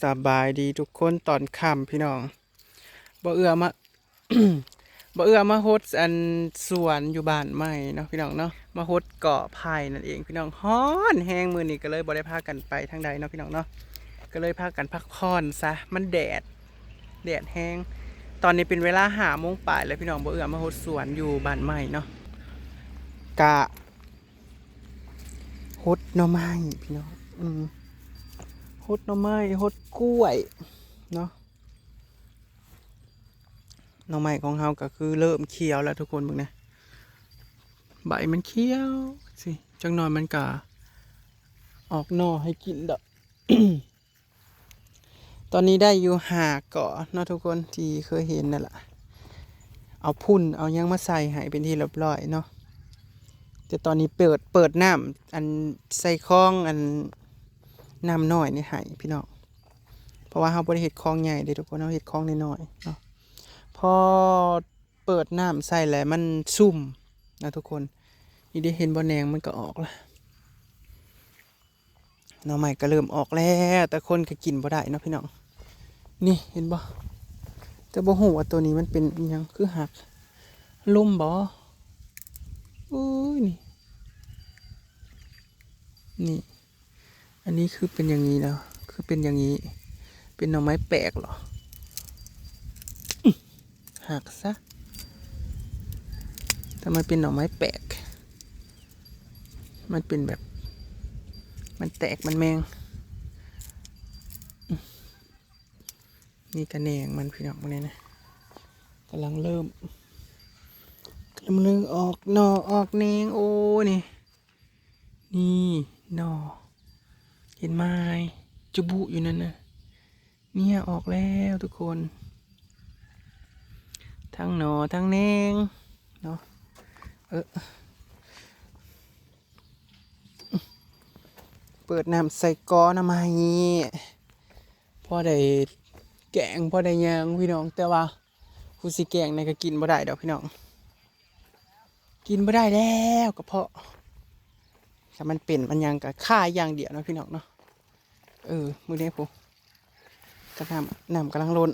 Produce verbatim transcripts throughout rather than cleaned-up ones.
สบายดีทุกคนตอนค่ำพี่น้อง บ่เอื้อมา บ่เอื้อมาฮดอันสวนอยู่บ้านใหม่เนาะพี่น้องเนาะ มาฮดกอไผ่นั่นเองพี่น้อง ฮ้อนแฮงมื้อนี้ก็เลยบ่ได้พากันไปทางใดเนาะพี่น้องเนาะ ก็เลยพากันพักผ่อนซะ มันแดด แดดแฮง ตอนนี้เป็นเวลาห้าโมงปลายแล้วพี่น้อง บ่เอื้อมาฮดสวนอยู่บ้านใหม่เนาะ กะ ฮดหน่อไม้พี่น้อง อืม ฮดหน่อไม้ ฮดกล้วย เนาะ หน่อไม้ของเฮาก็คือเริ่มเขียวแล้วทุกคนเบิ่งนะ ใบมันเขียวสิ จักหน่อยมันก็ออกหน่อให้กินดอก ตอนนี้ได้อยู่ห้าก่อเนาะทุกคนที่เคยเห็นนั่นแหละ เอาพุ่นเอาหยังมาใส่ให้เป็นที่เรียบร้อยเนาะ แต่ตอนนี้เปิด เปิดน้ำอันใส่คลองอันน้ำน้อยนี่ให้พี่น้อง เพราะว่าเฮาบ่ได้เฮ็ดคลองใหญ่เด้ทุกคน เฮาเฮ็ดคลองน้อยๆเนาะ พอเปิดน้ำใส่แล้วมันซุ่มนะทุกคน นี่ได้เห็นบ่ แหนงมันก็ออกละ หน่อไม้ก็เริ่มออกแล้ว แต่คนก็กินบ่ได้เนาะพี่น้อง นี่เห็นบ่ แต่บ่ฮู้ว่าตัวนี้มันเป็นอิหยังคือหัก ลมบ่ อุ้ย นี่ นี่ อันนี้คือเป็นอย่างนี้แล้ว คือเป็นอย่างนี้ เป็นหน่อไม้แปลกเหรอ อื้อ หักซะ ทำไมเป็นหน่อไม้แปลก มันเป็นแบบ มันแตก มันแมง อื้อ นี่กะแหนงมันพี่น้อง เนี่ยนะ กำลังเริ่ม กำลังออกหน่อออกแหนง โอ้ นี่ นี่หน่อ เห็นไหม จุบุอยู่นั่นนะเนี่ย ออกแล้วทุกคน ทั้งหน่อทั้งแหนงเนาะ เออ เปิดน้ำใส่กอหน่อไม้ พอได้แกง พอได้หยังพี่น้อง แต่ว่าผู้สิแกงนี่ก็กินบ่ได้ดอกพี่น้อง กินบ่ได้แล้วกระเพาะ ถ้ามันเป็นมันหยังก็คายอย่างเดียวเนาะพี่น้องเนาะ เออ มื้อนี้พุ้น กะน้ำ น้ำกำลังล้น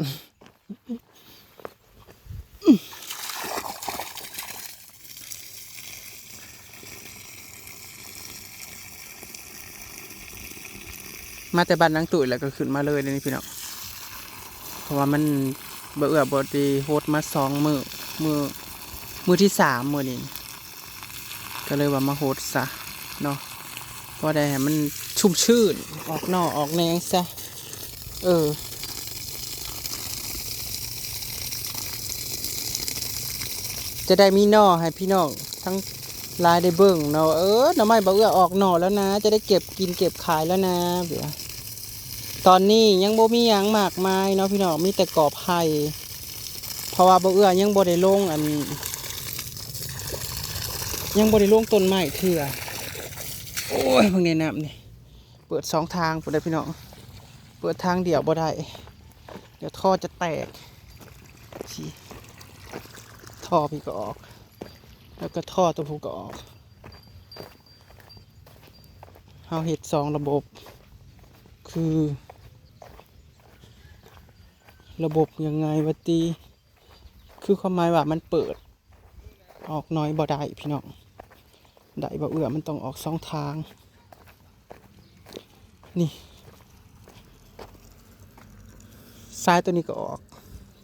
มาแต่บ้านนางตุ้ยแล้วก็ขึ้นมาเลยเด้อนี่พี่น้อง เพราะว่ามันบ่เอื้อบ่ดี ฮดมาสองมื้อ มื้อ มื้อที่สามมื้อนี้ ก็เลยว่ามาฮดซะเนาะ พอได้ให้มันชุ่มชื่น ออกหน่อออกแหนงซะ เออ จะได้มีหน่อให้พี่น้องทั้งหลายได้เบิ่งเนาะ เออ หน่อไม้บ่เอื้อออกหน่อแล้วนะ จะได้เก็บกินเก็บขายแล้วนะ เดี๋ยว ตอนนี้ยังบ่มีหยังมากมายเนาะพี่น้อง มีแต่กอไผ่ เพราะว่าบ่เอื้อยังบ่ได้ลงอัน ยังบ่ได้ลงต้นไม้เทื่อ โอ้ย เบิ่งในน้ำนี่ เปิดสองทางพุ้นเด้อพี่น้อง เปิดทางเดียวบ่ได้ เดี๋ยวท่อจะแตก สิ ท่อพี่ก็ออก แล้วก็ท่อตัวผู้ก็ออก เฮาเฮ็ดสองระบบ คือ ระบบยังไงวะติ คือความหมายว่ามันเปิด ออกน้อยบ่ได้พี่น้อง ได้บ่เอื้อ มันต้องออกสองทาง นี่ ซ้ายตัวนี้ก็ออก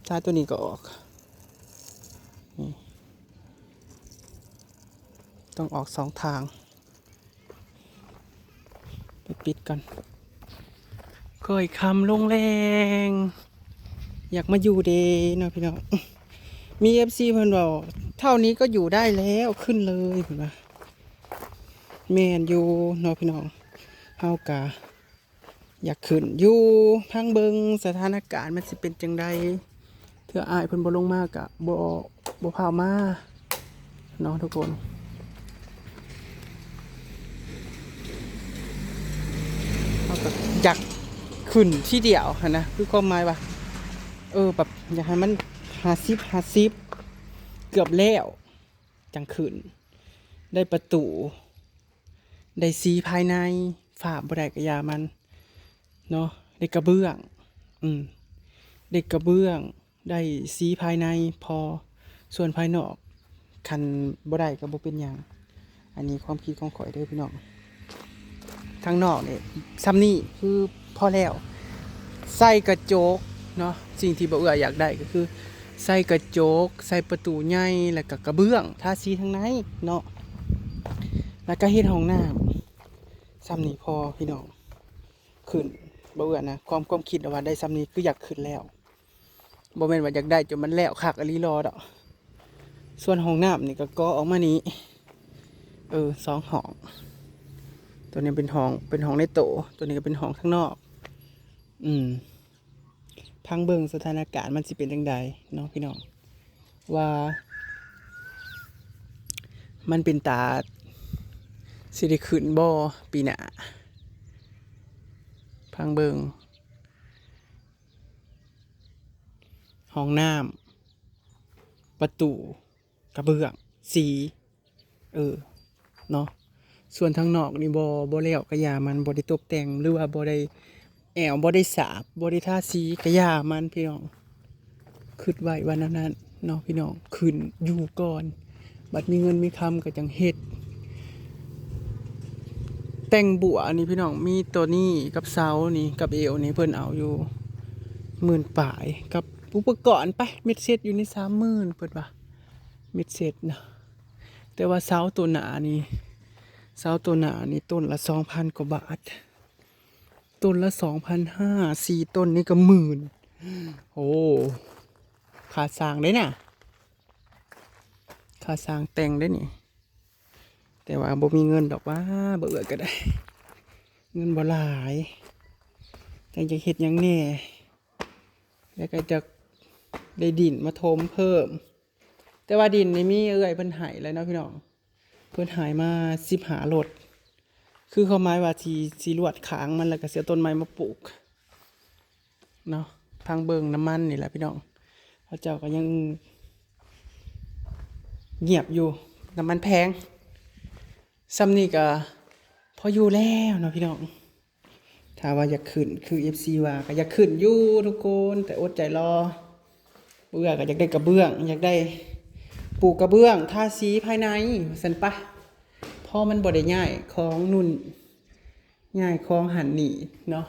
ซ้ายตัวนี้ก็ออก นี่ ต้องออกสองทาง ไปปิดก่อน ค่อยค่ำลงแลง อยากมาอยู่เด้เนาะพี่น้อง มีเอฟซีเพิ่นบอก เท่านี้ก็อยู่ได้แล้ว ขึ้นเลย เพิ่นว่า แม่นอยู่เนาะพี่น้อง เฮากะ อยากขึ้นอยู่ พังเบิ่งสถานการณ์มันสิเป็นจั่งใด เทื่ออ้ายเพิ่นบ่ลงมากะบ่ บ่พามาเนาะทุกคน เฮากะอยากขึ้นทีเดียวหั้นนะ คือความหมายว่า เออ แบบอยากให้มันห้าสิบห้าสิบ เกือบแล้ว จั่งขึ้น ได้ประตู ได้สีภายใน ฝ้าบ่ได้กะอย่ามัน เนาะ ได้กระเบื้อง อืม ได้กระเบื้อง ได้สีภายในพอ ส่วนภายนอก คันบ่ได้ก็บ่เป็นหยัง อันนี้ความคิดของข้อยเด้อพี่น้อง ทางนอกนี่ ส่ำนี้คือพอแล้ว ใส่กระจกเนาะ สิ่งที่บ่าวเอื้ออยากได้ก็คือ ใส่กระจก ใส่ประตูใหญ่ แล้วก็กระเบื้อง ทาสีทางในเนาะ แล้วก็เฮ็ดห้องน้ำ ส่ำนี้พอพี่น้อง ขึ้น บ่าวเอื้อนะ ความ ความคิดว่าได้ส่ำนี้คืออยากขึ้นแล้ว บ่แม่นว่าอยากได้จนมันแล้วคักอีหลีหรอดอก ส่วนห้องน้ำนี่ก็ก่อออกมานี่ เออ สองห้อง ตัวนี้เป็นห้อง เป็นห้องในโต ตัวนี้ก็เป็นห้องข้างนอก อืม พังเบิ่งสถานการณ์มันสิเป็นจั่งใดเนาะพี่น้อง ว่า มันเป็นตาสิได้ขึ้นบ่ปีหน้า พังเบิ่ง ห้องน้ำ ประตู กระเบื้อง สี เออ เนาะ ส่วนทางนอกนี่บ่ บ่แล้วก็อย่ามัน บ่ได้ตบแต่ง หรือว่าบ่ได้แอว บ่ได้สาบ บ่ได้ทาสีก็อย่ามันพี่น้อง คิดไว้ว่าแนวนั้นเนาะพี่น้อง ขึ้นอยู่ก่อน บัดมีเงินมีคำก็จั่งเฮ็ด แต่งบั้วนี่พี่น้อง มีตัวนี้กับเสานี่กับเอวนี่ เพิ่นเอาอยู่หมื่นปลาย กับอุปกรณ์ไป เม็ดเสร็จอยู่ในสามหมื่น เพิ่นว่า เม็ดเสร็จนะ แต่ว่าเสาตัวหน้านี่ เสาตัวหน้านี่ต้นละสองพันกว่าบาท ต้นละสองพันห้า สี่ต้นนี่ก็หมื่น โอ้ ค่าสร้างเด้น่ะ ค่าสร้างแต่งเด้นี่ แต่ว่าบ่มีเงินดอกว่า บ่เอื้อก็ได้ เงินบ่หลาย แต่จะเฮ็ดหยังแหน่ แล้วก็จะได้ดินมาถมเพิ่ม แต่ว่าดินนี่มีเอื้อยเพิ่นให้แล้วเนาะพี่น้อง เพิ่นให้มาสิบห้ารถ คือความหมายว่าสิ สิลวดข้างมัน แล้วก็สิเอาต้นไม้มาปลูกเนาะ พังเบิ่งน้ำมันนี่แหละพี่น้อง เขาเจ้าก็ยังเงียบอยู่ น้ำมันแพง ส่ำนี้ก็พออยู่แล้วเนาะพี่น้อง ถ้าว่าอยากขึ้นคือเอฟซีว่าก็อยากขึ้นอยู่ทุกคน แต่อดใจรอ เอื้อก็อยากได้กระเบื้อง อยากได้ปูกระเบื้อง ทาสีภายใน ว่าซั่นปะ เพราะมันบ่ได้ย้ายของนู่น ย้ายของหั้นนี่เนาะ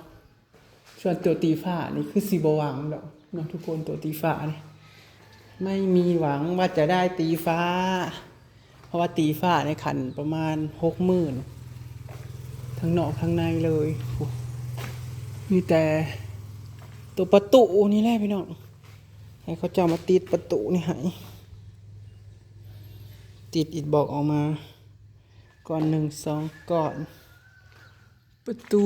ส่วนตัวตีฝ้านี่คือสิบ่หวังดอกเนาะทุกคน ตัวตีฝ้านี่ ไม่มีหวังว่าจะได้ตีฝ้า เพราะว่าตีฝ้าในขันประมาณหกหมื่น ทั้งนอกทั้งในเลย โอ้ มีแต่ตัวประตูนี่แหละพี่น้อง ให้เขาเจ้ามาติดประตูนี่ให้ ติดอิฐบล็อกออกมา ก้อนหนึ่งสองก้อน ประตู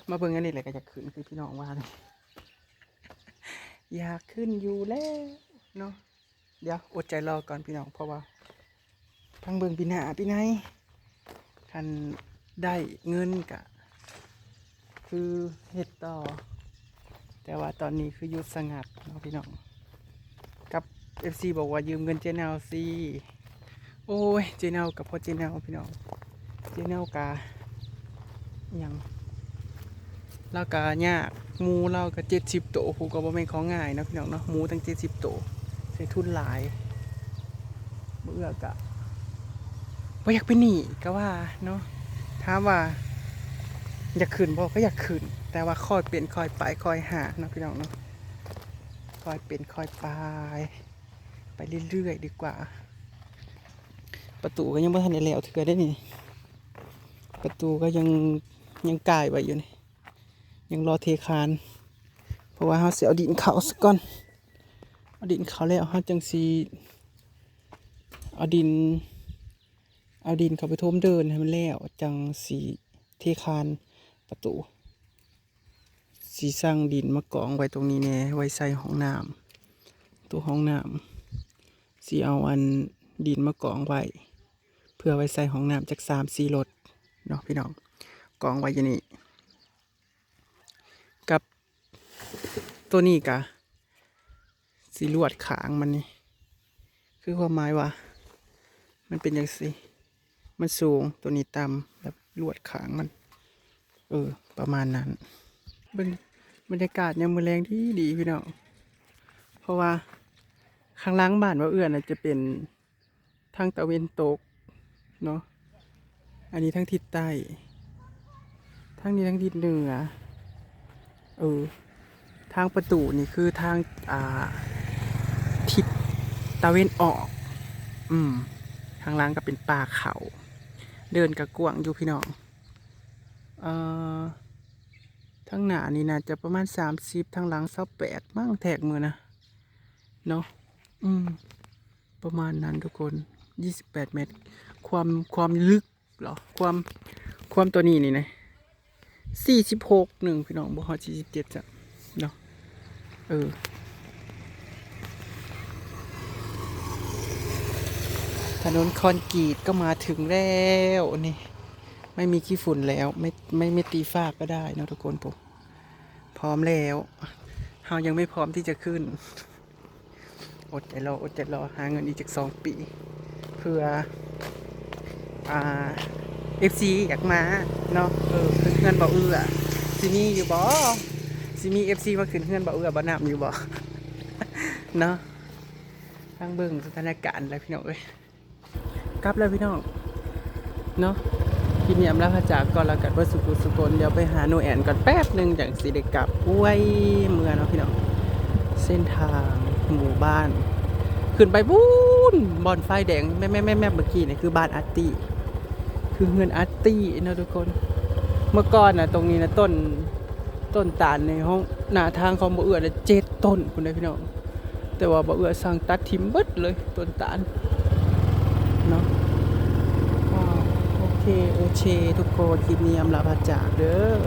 มาเบิ่งอันนี้แหละก็อยากขึ้นคือพี่น้องว่าเลย อยากขึ้นอยู่แล้วเนาะ เดี๋ยวอดใจรอก่อนพี่น้อง เพราะว่าพังเบิ่งปีหน้าปีใน คันได้เงินกะ คือเฮ็ดต่อ แต่ว่าตอนนี้คือหยุดสงัดเนาะพี่น้อง กับเอฟซีบอกว่ายืมเงินเจ๊เนาสิ โอ้ย เจ๊เนากับพ่อเจ๊เนาพี่น้อง เจ๊เนากะหยัง ลาวกะยาก หมูลาวกะเจ็ดสิบโต ผู้ก็บ่แม่นของง่ายเนาะพี่น้องเนาะ หมูตั้งเจ็ดสิบโต ใช้ทุนหลาย บ่เอื้อกะ บ่อยากเป็นหนี้กะว่าเนาะ ถามว่า อยากขึ้นบ่ ก็อยากขึ้น แต่ว่าค่อยเป็นค่อยไปค่อยหาเนาะพี่น้องเนาะ ค่อยเป็นค่อยไป ไปเรื่อยๆดีกว่า ประตูก็ยังบ่ทันได้แล้วเทื่อเด้นี่ ประตูก็ยัง ยังก่ายไว้อยู่นี่ ยังรอเทคาน เพราะว่าเฮาสิเอาดินเข้าซะก่อน เอาดินเข้าแล้วเฮาจั่งสิเอาดิน เอาดินเข้าไปถมเดินให้มันแล้ว จั่งสิเทคานประตู สิสั่งดินมากองไว้ตรงนี้แหน่ ไว้ใส่ห้องน้ำ ตัวห้องน้ำ สิเอาอันดินมากองไว้ เพื่อไว้ใส่ห้องน้ำจักสามสี่รถเนาะพี่น้อง กองไว้อยู่นี่ กับตัวนี้กะ สิลวดข้างมันนี่ คือความหมายว่า มันเป็นจั่งซี้ มันสูง ตัวนี้ต่ำ แบบลวดข้างมัน เออ ประมาณนั้น เบิ่งบรรยากาศยามมื้อแลงดีดีพี่น้อง เพราะว่าข้างหลังบ้านบ่าวเอื้อน่ะจะเป็นทางตะเวนตกเนาะ อันนี้ทางทิศใต้ ทางนี้ทางทิศเหนือ เออ ทางประตูนี่คือทาง อ่า ทิศตะเวนออก อืม ข้างหลังก็เป็นป่าเขา เดินก็กว้างอยู่พี่น้อง เอ่อ ทางหน้านี่น่าจะประมาณสามสิบ ทางหลังซาวแปดมั้ง แทกมือนะ เนาะ อืม ประมาณนั้นทุกคน ยี่สิบแปดเมตร ความ ความลึกเหรอ ความ ความตัวนี้นี่นะ สี่สิบหก หนึ่ง พี่น้อง บ่ฮอด สี่สิบเจ็ด จ้ะ เนาะ เออ ถนนคอนกรีตก็มาถึงแล้วนี่ ไม่มีขี้ฝุ่นแล้ว ไม่ ไม่ ไม่ตีฝ้าก็ได้เนาะทุกคน ผม พร้อมแล้ว เฮายังไม่พร้อมที่จะขึ้น อดใจรอ อดใจรอ หาเงินอีกจักสองปี เพื่อ อ่า เอฟซี อยากมาเนาะ เออ ขึ้นเฮือนบ่าวเอื้อ สิมีอยู่บ่ สิมีเอฟซี มาขึ้นเฮือนบ่าวเอื้อบ่าวนำอยู่บ่ เนาะ ฟังเบิ่งสถานการณ์แล้วพี่น้องเอ้ย กลับแล้วพี่น้อง เนาะ คลิปนี้อำลาพระจากก่อนแล้วกันเบิดสุขุสุคน เดี๋ยวไปหาหนูแอนก่อนแป๊บหนึ่งจั่งสิได้กลับ โอ้ย เมือเนาะพี่น้อง เส้นทางหมู่บ้าน ขึ้นไปปู๊น บ่อนไฟแดง แมบๆๆๆ เมื่อกี้นี่คือบ้านอาร์ตี้ คือเฮือนอาร์ตี้เนาะทุกคน เมื่อก่อนน่ะ ตรงนี้นะ ต้น ต้นตาลในห้อง หน้าทางของบ่าวเอื้อน่ะ เจ็ดต้นพุ้นเด้อพี่น้อง แต่ว่าบ่าวเอื้อสั่งตัดถิ่มเบิดเลยต้นตาลเนาะ ว้าว โอเค โอเค ทุกคน คลิปนี้อำลาพระจากเด้อ